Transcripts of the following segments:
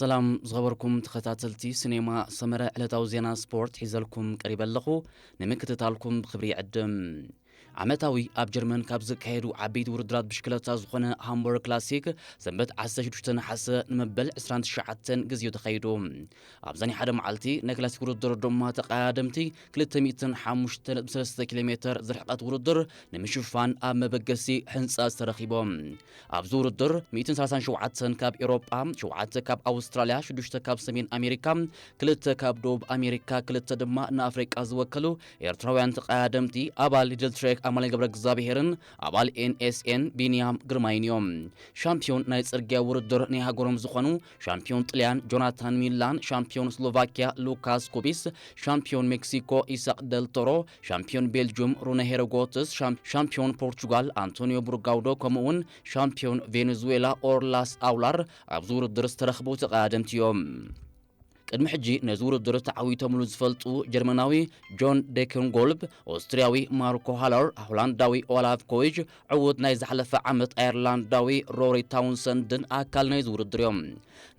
ሰላም ዝኸበርኩም ተኸታተልቲ ሲኔማ ሰመረ፣ ዕለታዊ ዜና ስፖርት ሒዘልኩም ቀሪበ ኣለኹ። ንምክትታልኩም ብኽብሪ ይዕድም። ዓመታዊ ኣብ ጀርመን ካብ ዝካየዱ ዓበይቲ ውድድራት ብሽክለታ ዝኾነ ሃምቡርግ ክላሲክ ሰንበት ዓሰርተ ሽዱሽተ ነሓሰ ንመበል ዕስራን ትሽዓተን ግዜኡ ተኻይዱ። ኣብዛ ናይ ሓደ መዓልቲ ናይ ክላሲክ ውድድር ድማ ተቐዳደምቲ ክልተ ሚእትን ሓሙሽተ ነጥቢ ሰለስተ ኪሎ ሜተር ዝርሕቐት ውድድር ንምሽፋን ኣብ መበገሲ ህንጻ ዝተረኺቦም። ኣብዚ ውድድር ሚእትን ሰላሳን ሸውዓተን ካብ ኤውሮጳ፣ ሸውዓተ ካብ ኣውስትራልያ፣ ሽዱሽተ ካብ ሰሜን ኣሜሪካ፣ ክልተ ካብ ደቡብ ኣሜሪካ፣ ክልተ ድማ ንኣፍሪቃ ዝወከሉ ኤርትራውያን ተቐዳደምቲ ኣባል ሊድል ትሬክ ኣማኑኤል ገብረ እግዚኣብሄርን ኣባል ኤን ኤስ ኤን ቢንያም ግርማይን እዮም። ሻምፒዮን ናይ ጽርግያ ውድድር ናይ ሃገሮም ዝኾኑ ሻምፒዮን ጥልያን ጆናታን ሚላን፣ ሻምፒዮን ስሎቫኪያ ሉካስ ኩቢስ፣ ሻምፒዮን ሜክሲኮ ኢሳቅ ደልቶሮ፣ ሻምፒዮን ቤልጅዩም ሩነ ሄረጎትስ፣ ሻም-፣ ሻምፒዮን ፖርቹጋል ኣንቶኒዮ ብሩጋውዶ፣ ከምኡ እውን ሻምፒዮን ቬኔዙዌላ ኦርላስ ኣውላር ኣብዚ ውድድር ዝተረኽቡ ተቐዳደምቲ እዮም። ቅድሚ ሕጂ ነዚ ውድድር ተዓዊቶምሉ ዝፈልጡ ጀርመናዊ ጆን ዴከንጎልብ፣ ኦስትርያዊ ማርኮ ሃለር፣ ሆላንዳዊ ኦላፍ ኮይጅ ዕዉት ናይ ዝሓለፈ ዓመት ኣየርላንዳዊ ሮሪ ታውንሰንድን ኣካል ናይዚ ውድድር እዮም።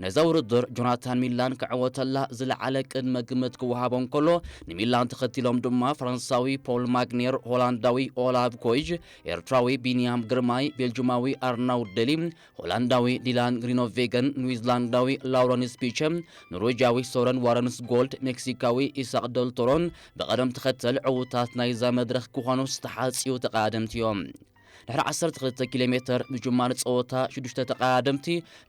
ነዛ ውድድር ጆናታን ሚላን ክዕወተላ ዝለዓለ ቅድመ ግምት ክወሃቦ እንከሎ፣ ንሚላን ተኸቲሎም ድማ ፈረንሳዊ ፖል ማግኔር፣ ሆላንዳዊ ኦላቭ ኮይጅ፣ ኤርትራዊ ቢንያም ግርማይ፣ ቤልጁማዊ ኣርናውድ ደሊ፣ ሆላንዳዊ ዲላን ግሪኖቬገን፣ ኒውዚላንዳዊ ላውረንስ ፒቸ፣ ኖርዌጃዊ ሶረን ዋረንስ ጎልድ፣ ሜክሲካዊ ኢሳቅ ደልቶሮን ብቐደም ተኸተል ዕዉታት ናይዛ መድረኽ ክኾኑ ዝተሓጽዩ ተቐዳደምቲ እዮም። ድሕሪ ዓሰርተ ክልተ ኪሎ ሜተር ምጅማር ጸወታ ሽዱሽተ ተቐዳደምቲ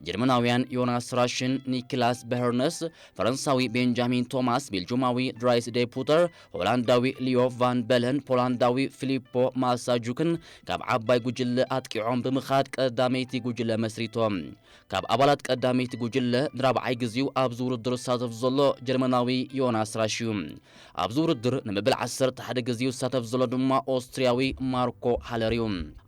ጀርመናውያን ዮናስ ራሽን ኒክላስ በህርነስ፣ ፈረንሳዊ ቤንጃሚን ቶማስ፣ ቤልጁማዊ ድራይስ ዴ ፑተር፣ ሆላንዳዊ ሊዮ ቫን በለን፣ ፖላንዳዊ ፊሊፖ ማሳጁክን ካብ ዓባይ ጉጅለ ኣጥቂዖም ብምኻድ ቀዳመይቲ ጉጅለ መስሪቶም። ካብ ኣባላት ቀዳመይቲ ጉጅለ ንራብዓይ ግዜኡ ኣብዚ ውድድር ዝሳተፍ ዘሎ ጀርመናዊ ዮናስ ራሽ እዩ። ኣብዚ ውድድር ንመበል ዓሰርተ ሓደ ግዜኡ ዝሳተፍ ዘሎ ድማ ኦስትርያዊ ማርኮ ሃለር እዩ።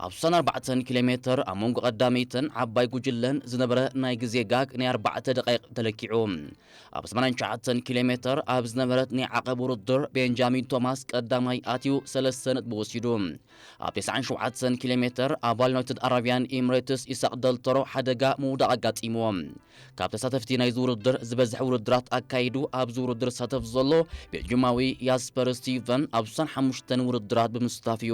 ኣብ ስሳን ኣርባዕተን ኪሎ ሜተር ኣብ መንጎ ቀዳመይትን ዓባይ ጉጅለን ዝነበረ ናይ ግዜ ጋግ ናይ ኣርባዕተ ደቃይቕ ተለኪዑ። ኣብ ሰማንያን ትሽዓተን ኪሎ ሜተር ኣብ ዝነበረት ናይ ዓቐብ ውድድር ቤንጃሚን ቶማስ ቀዳማይ ኣትዩ ሰለስተ ነጥቢ ወሲዱ። ኣብ ተስዓን ሸውዓተን ኪሎ ሜተር ኣባል ዩናይትድ ኣረብያን ኤምሬትስ ኢሳቕ ደልተሮ ሓደጋ ምውዳቕ ኣጋጢምዎ። ካብ ተሳተፍቲ ናይዚ ውድድር ዝበዝሐ ውድድራት ኣካይዱ ኣብዚ ውድድር ዝሳተፍ ዘሎ ቤልጅማዊ ያስፐር ስቲቨን ኣብ ስሳን ሓሙሽተን ውድድራት ብምስታፍ እዩ።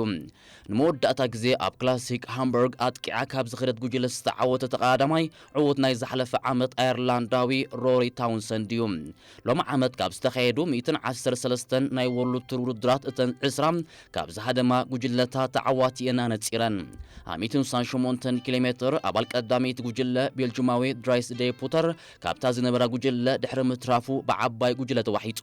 ንመወዳእታ ግዜ ኣብ ክላሲክ ሃምበርግ ኣጥቂዓ ካብ ዝኸደት ጉጅለ ዝተዓወተ ተቐዳዳማይ ዕዉት ናይ ዝሓለፈ ዓመት ኣየርላንዳዊ ሮሪ ታውንሰንድ እዩ። ሎሚ ዓመት ካብ ዝተኻየዱ ሚእትን ዓሰርተ ሰለስተን ናይ ወርልድ ቱር ውድድራት እተን ዕስራ ካብ ዝሃደማ ጉጅለታት ተዓዋቲ እየን ኣነጺረን። ኣብ ሚእትን ስሳን ሸሞንተን ኪሎ ሜትር ኣባል ቀዳመይቲ ጉጅለ ቤልጁማዊ ድራይስ ዴ ፑተር ካብታ ዝነበራ ጉጅለ ድሕሪ ምትራፉ ብዓባይ ጉጅለ ተዋሒጡ።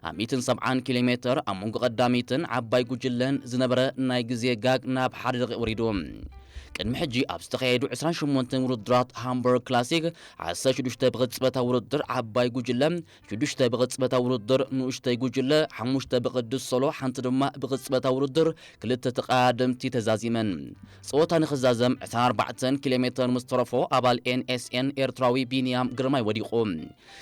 ኣብ ሚእትን ሰብዓን ኪሎ ሜትር ኣብ መንጎ ቀዳመይትን ዓባይ ጉጅለን ዝነበረ ናይ ግዜ ጋግ ናብ ሓደ ደቂቕ ወሪዱ። ቅድሚ ሕጂ ኣብ ዝተኻየዱ ዕስራን ሸሞንተን ውድድራት ሃምበርግ ክላሲክ ዓሰርተ ሽዱሽተ ብቕጽበታዊ ውድድር ዓባይ ጉጅለ፣ ሽዱሽተ ብቕጽበታዊ ውድድር ንኡሽተይ ጉጅለ፣ ሓሙሽተ ብቕድስ ሶሎ፣ ሓንቲ ድማ ብቕጽበታዊ ውድድር ክልተ ተቐዳደምቲ ተዛዚመን። ጸወታ ንኽዛዘም ዕስራን ኣርባዕተን ኪሎ ሜትር ምስ ተረፎ ኣባል ኤን ኤስ ኤን ኤርትራዊ ቢንያም ግርማይ ወዲቑ።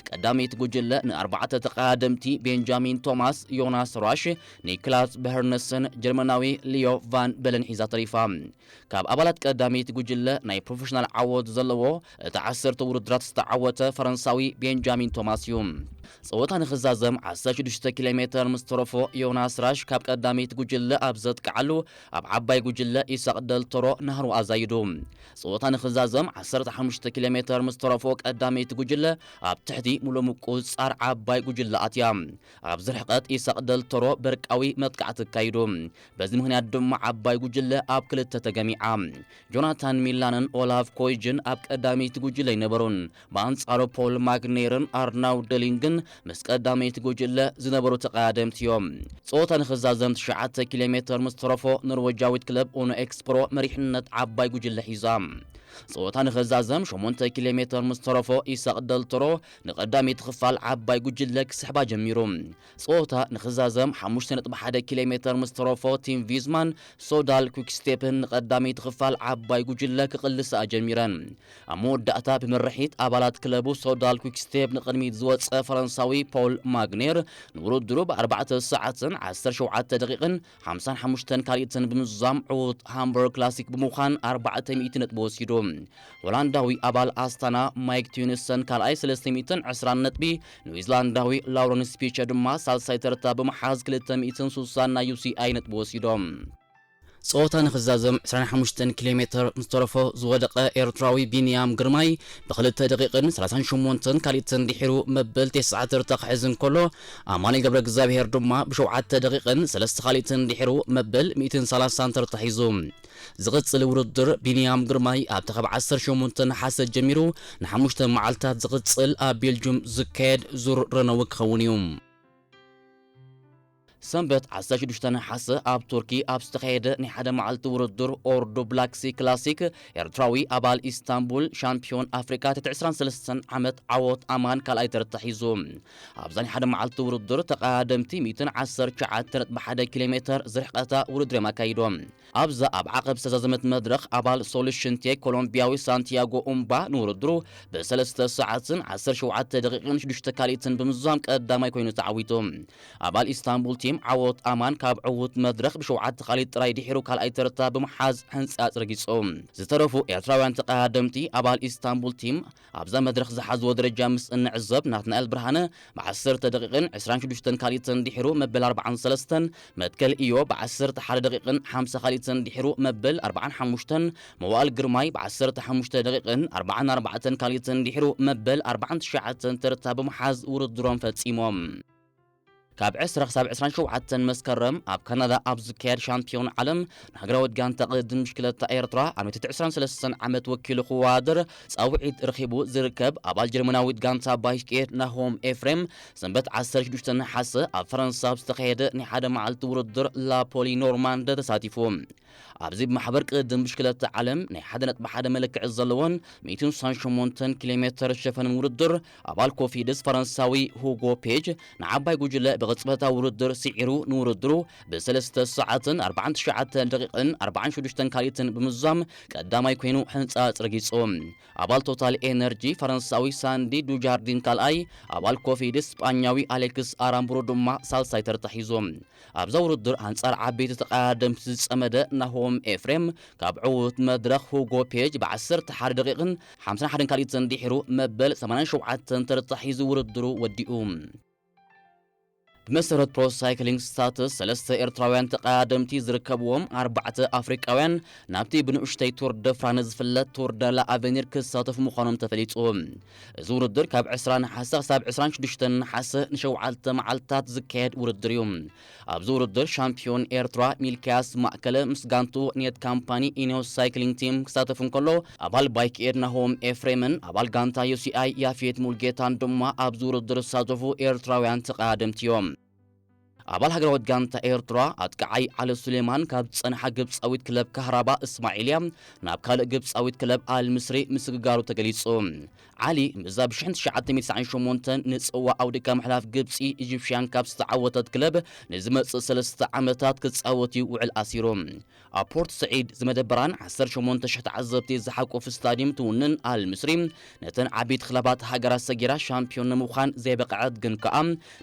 ቀዳመይቲ ጉጅለ ንኣርባዕተ ተቐዳደምቲ ቤንጃሚን ቶማስ፣ ዮናስ ራሽ፣ ኒክላስ በህርነስን ጀርመናዊ ሊዮ ቫን በለን ሒዛ ተሪፋ። ካብ ኣባላት ቀዳመይቲ ጉጅለ ናይ ፕሮፌሽናል ዓወት ዘለዎ እቲ ዓሰርተ ውድድራት ዝተዓወተ ፈረንሳዊ ቤንጃሚን ቶማስ እዩ። ጸወታ ንኽዛዘም ዓሰርተ ሽዱሽተ ኪሎ ሜትር ምስ ተረፎ ዮናስ ራሽ ካብ ቀዳመይቲ ጉጅለ ኣብ ዘጥቅዓሉ ኣብ ዓባይ ጉጅለ ኢሳቕ ደልተሮ ናህሩ ኣዛይዱ። ጸወታ ንኽዛዘም ዓሰርተ ሓሙሽተ ኪሎ ሜትር ምስ ተረፎ ቀዳመይቲ ጉጅለ ኣብ ትሕቲ ሙሉእ ምቁጽጻር ዓባይ ጉጅለ ኣትያ። ኣብዚ ርሕቀት ኢሳቕ ደልተሮ በርቃዊ መጥቃዕቲ ኣካይዱ። በዚ ምኽንያት ድማ ዓባይ ጉጅለ ኣብ ክልተ ተገሚዓ። ጆናታን ሚላንን ኦላፍ ኮይጅን ኣብ ቀዳመይቲ ጉጅለ ኣይነበሩን። ብኣንጻሩ ፖል ማግኔርን ኣርናውድ ደሊንግን ምስ ቀዳመይቲ ጉጅለ ዝነበሩ ተቐዳደምቲ እዮም። ጸወታ ንኽዛዘም ትሽዓተ ኪሎ ሜትር ምስ ተረፎ ኖርወጃዊት ክለብ ኡኖ ኤክስፕሮ መሪሕነት ዓባይ ጉጅለ ሒዛ። ጸወታ ንኽዛዘም ሸሞንተ ኪሎ ሜትር ምስ ተረፎ ኢሳቕ ደልተሮ ንቐዳመይቲ ክፋል ዓባይ ጉጅለ ክስሕባ ጀሚሩ። ጸወታ ንኽዛዘም ሓሙሽተ ነጥቢ ሓደ ኪሎ ሜትር ምስ ተረፎ ቲም ቪዝማን ሶዳል ኩክስቴፕን ንቐዳመይቲ ክፋል ዓባይ ጉጅለ ክቕልስኣ ጀሚረን። ኣብ መወዳእታ ብምርሒት ኣባላት ክለቡ ሶዳል ኩክስቴፕ ንቕድሚት ዝወጸ ፈረንሳዊ ፖል ማግኔር ንውድድሩ ብኣርባዕተ ሰዓትን ዓሰርተ ሸውዓተ ደቂቕን ሓምሳን ሓሙሽተን ካልኢትን ብምዝዛም ዕዉት ሃምበርግ ክላሲክ ብምዃን ኣርባዕተ ሚእቲ ነጥቢ ወሲዱ። ሆላንዳዊ ኣባል ኣስታና ማይክ ቲዩንሰን ካልኣይ ሰለስተ ሚእትን ዕስራን ነጥቢ፣ ኒውዚላንዳዊ ላውረንስ ፒቸ ድማ ሳልሳይ ተርታ ብምሓዝ ክልተ ሚእትን ስሳን ናይ ዩ ሲ ኣይ ነጥቢ ወሲዶም። ጸወታ ንኽዛዘም ዕስራን ሓሙሽተን ኪሎ ሜተር ምስ ተረፎ ዝወደቐ ኤርትራዊ ቢንያም ግርማይ ብኽልተ ደቂቕን ሰላሳን ሸሞንተን ካልኢትን ድሒሩ መበል ተስዓ ተርታ ክሕዝ እንከሎ፣ ኣማኑኤል ገብረ እግዚኣብሄር ድማ ብሸውዓተ ደቂቕን ሰለስተ ካልኢትን ድሒሩ መበል ሚእትን ሰላሳን ተርታ ሒዙ። ዝቕጽል ውድድር ቢንያም ግርማይ ኣብቲ ካብ ዓሰርተ ሸሞንተ ነሓሰ ጀሚሩ ንሓሙሽተ መዓልታት ዝቕጽል ኣብ ቤልጁም ዝካየድ ዙር ረነው ክኸውን እዩ። ሰንበት ዓሰርተ ሽዱሽተ ነሓሰ ኣብ ቱርኪ ኣብ ዝተኻየደ ናይ ሓደ መዓልቲ ውድድር ኦርዶ ብላክሲ ክላሲክ፣ ኤርትራዊ ኣባል ኢስታንቡል ሻምፒዮን ኣፍሪቃ ትሕቲ ዕስራን ሰለስተን ዓመት ዓወት ኣማን ካልኣይ ተርታ ሒዙ። ኣብዛ ናይ ሓደ መዓልቲ ውድድር ተቐዳደምቲ ሚእትን ዓሰርተ ትሽዓተ ነጥቢ ሓደ ኪሎ ሜተር ዝርሕቀታ ውድድር እዮም ኣካይዶም። ኣብዛ ኣብ ዓቐብ ዝተዛዘመት መድረኽ ኣባል ሶሉሽን ቴክ ኮሎምቢያዊ ሳንቲያጎ ኡምባ ንውድድሩ ብሰለስተ ሰዓትን ዓሰርተ ሸውዓተ ደቂቕን ሽዱሽተ ካልኢትን ብምዝዛም ቀዳማይ ኮይኑ ተዓዊቱ። ኣባል ኢስታንቡል ቲም ዓወት ኣማን ካብ ዕዉት መድረኽ ብሸውዓተ ካልኢት ጥራይ ድሒሩ ካልኣይ ተርታ ብምሓዝ ሕንጻጽ ረጊጹ። ዝተረፉ ኤርትራውያን ተቐዳደምቲ ኣባል ኢስታንቡል ቲም ኣብዛ መድረኽ ዝሓዝዎ ደረጃ ምስ እንዕዘብ፣ ናትናኤል ብርሃነ ብዓሰርተ ደቂቕን ዕስራን ሽዱሽተን ካልኢትን ድሒሩ መበል ኣርባዓን ሰለስተን፣ መትከል ኢዮ ብዓሰርተ ሓደ ደቂቕን ሓምሳ ካልኢትን ድሒሩ መበል ኣርባዓን ሓሙሽተን፣ መዋእል ግርማይ ብዓሰርተ ሓሙሽተ ደቂቕን ኣርባዓን ኣርባዕተን ካልኢትን ድሒሩ መበል ኣርባዓን ትሽዓተን ተርታ ብምሓዝ ውድድሮም ፈጺሞም። ካብ ዕስራ ክሳብ ዕስራን ሸውዓተን መስከረም ኣብ ካናዳ ኣብ ዝካየድ ሻምፒዮን ዓለም፣ ንሃገራዊት ጋንታ ቅድድም ብሽክለታ ኤርትራ ኣብ ናይ ትሕቲ ዕስራን ሰለስተን ዓመት ወኪሉ ክወዳደር ጻውዒት ረኺቡ ዝርከብ ኣባል ጀርመናዊት ጋንታ ባይስኬት ናሆም ኤፍሬም፣ ሰንበት ዓሰርተ ሽዱሽተ ነሓሰ ኣብ ፈረንሳ ኣብ ዝተኻየደ ናይ ሓደ መዓልቲ ውድድር ላፖሊ ኖርማንደ ተሳቲፉ። ኣብዚ ብማሕበር ቅድድም ብሽክለታ ዓለም ናይ ሓደ ነጥቢ ሓደ መለክዒ ዘለዎን ሚእትን ስሳን ሸሞንተን ኪሎ ሜተር ዝሸፈንን ውድድር፣ ኣባል ኮፊድስ ፈረንሳዊ ሁጎ ፔጅ ንዓባይ ጉጅለ ብቕጽበታዊ ውድድር ስዒሩ፣ ንውድድሩ ብሰለስተ ሰዓትን ኣርባዓን ትሽዓተን ደቂቕን ኣርባዓን ሽዱሽተን ካልኢትን ብምዝዛም ቀዳማይ ኮይኑ ሕንጻጽ ረጊጹ። ኣባል ቶታል ኤነርጂ ፈረንሳዊ ሳንዲ ዱጃርዲን ካልኣይ፣ ኣባል ኮፊድስ ስጳኛዊ ኣሌክስ ኣራምብሮ ድማ ሳልሳይ ተርታ ሒዞም። ኣብዛ ውድድር ኣንጻር ዓበይቲ ተቐዳደምቲ ዝጸመደ ናሆም ኤፍሬም፣ ካብ ዕዉት መድረኽ ሁጎ ፔጅ ብዓሰርተ ሓደ ደቂቕን ሓምሳን ሓደን ካልኢትን ድሒሩ መበል ሰማንያን ሸውዓተን ተርታ ሒዙ ውድድሩ ወዲኡ። ብመሰረት ፕሮ ሳይክሊንግ ስታትስ፣ ሰለስተ ኤርትራውያን ተቐዳደምቲ ዝርከብዎም ኣርባዕተ ኣፍሪቃውያን ናብቲ ብንኡሽተይ ቱር ደ ፍራንስ ዝፍለጥ ቱር ደ ላ ኣቨኒር ክሳተፉ ምዃኖም ተፈሊጡ። እዚ ውድድር ካብ ዕስራ ነሓሰ ክሳብ ዕስራን ሽዱሽተን ነሓሰ ንሸውዓተ መዓልታት ዝካየድ ውድድር እዩ። ኣብዚ ውድድር ሻምፒዮን ኤርትራ ሚልክያስ ማእከለ ምስ ጋንቱ ኔት ካምፓኒ ኢኒዮስ ሳይክሊንግ ቲም ክሳተፍ እንከሎ፣ ኣባል ባይክ ኤድ ናሆም ኤፍሬምን ኣባል ጋንታ ዩ ሲ ኣይ ያፌት ሙልጌታን ድማ ኣብዚ ውድድር ዝሳተፉ ኤርትራውያን ተቐዳደምቲ እዮም። ኣባል ሃገራዊት ጋንታ ኤርትራ ኣጥቃዓይ ዓሊ ሱሌማን ካብ ዝጸንሓ ግብጻዊት ክለብ ካህራባ እስማዒልያ ናብ ካልእ ግብጻዊት ክለብ ኣል ምስሪ ምስግጋሩ ተገሊጹ። ዓሊ ምስዛ ብሽሕን ትሽዓተ ሚእትን ትስዓን ሸሞንተን ንጽዋዕ ኣውዲካ ምሕላፍ ግብጺ ኢጂፕሽያን ካብ ዝተዓወተት ክለብ ንዝመጽእ ሰለስተ ዓመታት ክጻወት እዩ ውዕል ኣሲሩ። ኣብ ፖርት ስዒድ ዝመደበራን ዓሰርተ ሸሞንተ ሽሕ ተዓዘብቲ ዝሓቁፍ ስታድየም ትውንን ኣል ምስሪ፣ ነተን ዓበይቲ ክለባት ሃገራት ሰጊራ ሻምፒዮን ንምዃን ዘይበቕዐት ግን ከኣ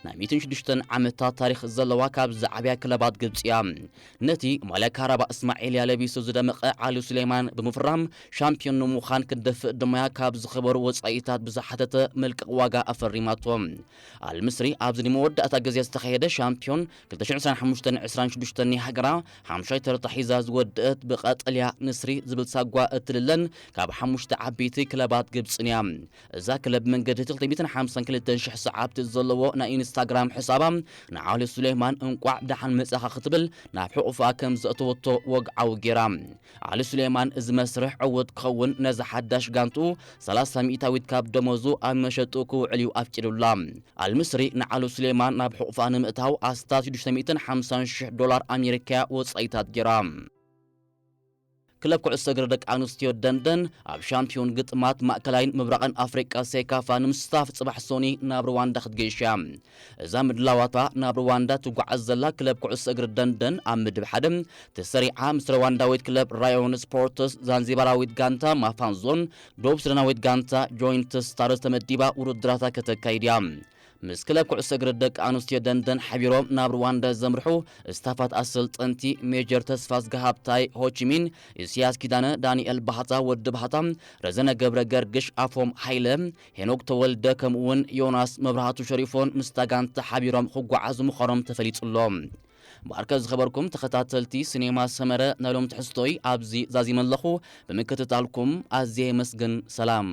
ናይ ሚእትን ሽዱሽተን ዓመታት ታሪኽ ዘለዋ ካብ ዝዓብያ ክለባት ግብጺ እያ። ነቲ ማልያ ካራባ እስማዒልያ ለቢሱ ዝደመቐ ዓሊ ሱሌማን ብምፍራም ሻምፒዮን ንምዃን ክትደፍእ ድማያ ካብ ዝኸበሩ ወጻኢታት ብዝሓተተ መልቀቕ ዋጋ ኣፈሪማቶ። ኣል ምስሪ ኣብዚ ንመወዳእታ ግዜ ዝተኻየደ ሻምፒዮን ክልተ ሽሕን ዕስራን ሓሙሽተን ዕስራን ሽዱሽተን ናይ ሃገራ ሓምሻይ ተርታ ሒዛ ዝወደአት ብቐጠልያ ንስሪ ዝብል ሳጓ እትልለን ካብ ሓሙሽተ ዓበይቲ ክለባት ግብጽን እያ። እዛ ክለብ መንገዲ ክልተ ሚእትን ሓምሳን ክልተን ሽሕ ሰዓብቲ ዘለዎ ናይ ኢንስታግራም ሕሳባ ንዓሊ ሱሌማን እንቋዕ ደሓን መጻኻ ክትብል ናብ ሕቑፋ ከም ዘእተወቶ ወግዓዊ ጌራ። ዓሊ ሱሌማን እዚ መስርሕ ዕዉት ክኸውን ነዚ ሓዳሽ ጋንቱ ሰላሳ ሚእታዊት ካብ ደሞዙ ኣብ መሸጡ ክውዕል እዩ ኣፍቂዱላ። ኣልምስሪ ንዓሊ ሱሌማን ናብ ሕቑፋ ንምእታው ኣስታት ሽዱሽተ ሚእትን ሓምሳን ሽሕ ዶላር ኣሜሪካ ወጻኢታት ጌራ። ክለብ ኩዕሶ እግሪ ደቂ ኣንስትዮ ደንደን ኣብ ሻምፒዮን ግጥማት ማእከላይን ምብራቕን ኣፍሪቃ ሴካፋ ንምስታፍ ጽባሕ ሶኒ ናብ ሩዋንዳ ክትገይሽ እያ። እዛ ምድላዋታ ናብ ሩዋንዳ ትጓዓዝ ዘላ ክለብ ኩዕሶ እግሪ ደንደን ኣብ ምድብ ሓደ ተሰሪዓ ምስ ሩዋንዳዊት ክለብ ራዮን ስፖርትስ፣ ዛንዚባራዊት ጋንታ ማፋንዞን ደቡብ ሱዳናዊት ጋንታ ጆይንት ስታርስ ተመዲባ ውድድራታ ከተካይድ እያ። ምስ ክለብ ኩዕሶ እግሪ ደቂ ኣንስትዮ ደንደን ሓቢሮም ናብ ሩዋንዳ ዘምርሑ ስታፋት ኣሰልጠንቲ ሜጀር ተስፋዝጊ ሃብታይ ሆቺሚን፣ ኢሳያስ ኪዳነ፣ ዳንኤል ባህታ፣ ወዲ ባህታ፣ ረዘነ ገብረ ገርግሽ፣ ኣፎም ሃይለ፣ ሄኖክ ተወልደ ከምኡውን ዮናስ መብራህቱ ሸሪፎን ምስታ ጋንታ ሓቢሮም ክጓዓዙ ምዃኖም ተፈሊጹ ኣሎ። እምበኣርከ ዝኸበርኩም ተኸታተልቲ ሲኔማ ሰመረ፣ ናይ ሎም ትሕዝቶይ ኣብዚ ዛዚመ ኣለኹ። ብምክትታልኩም ኣዝየ የመስግን። ሰላም።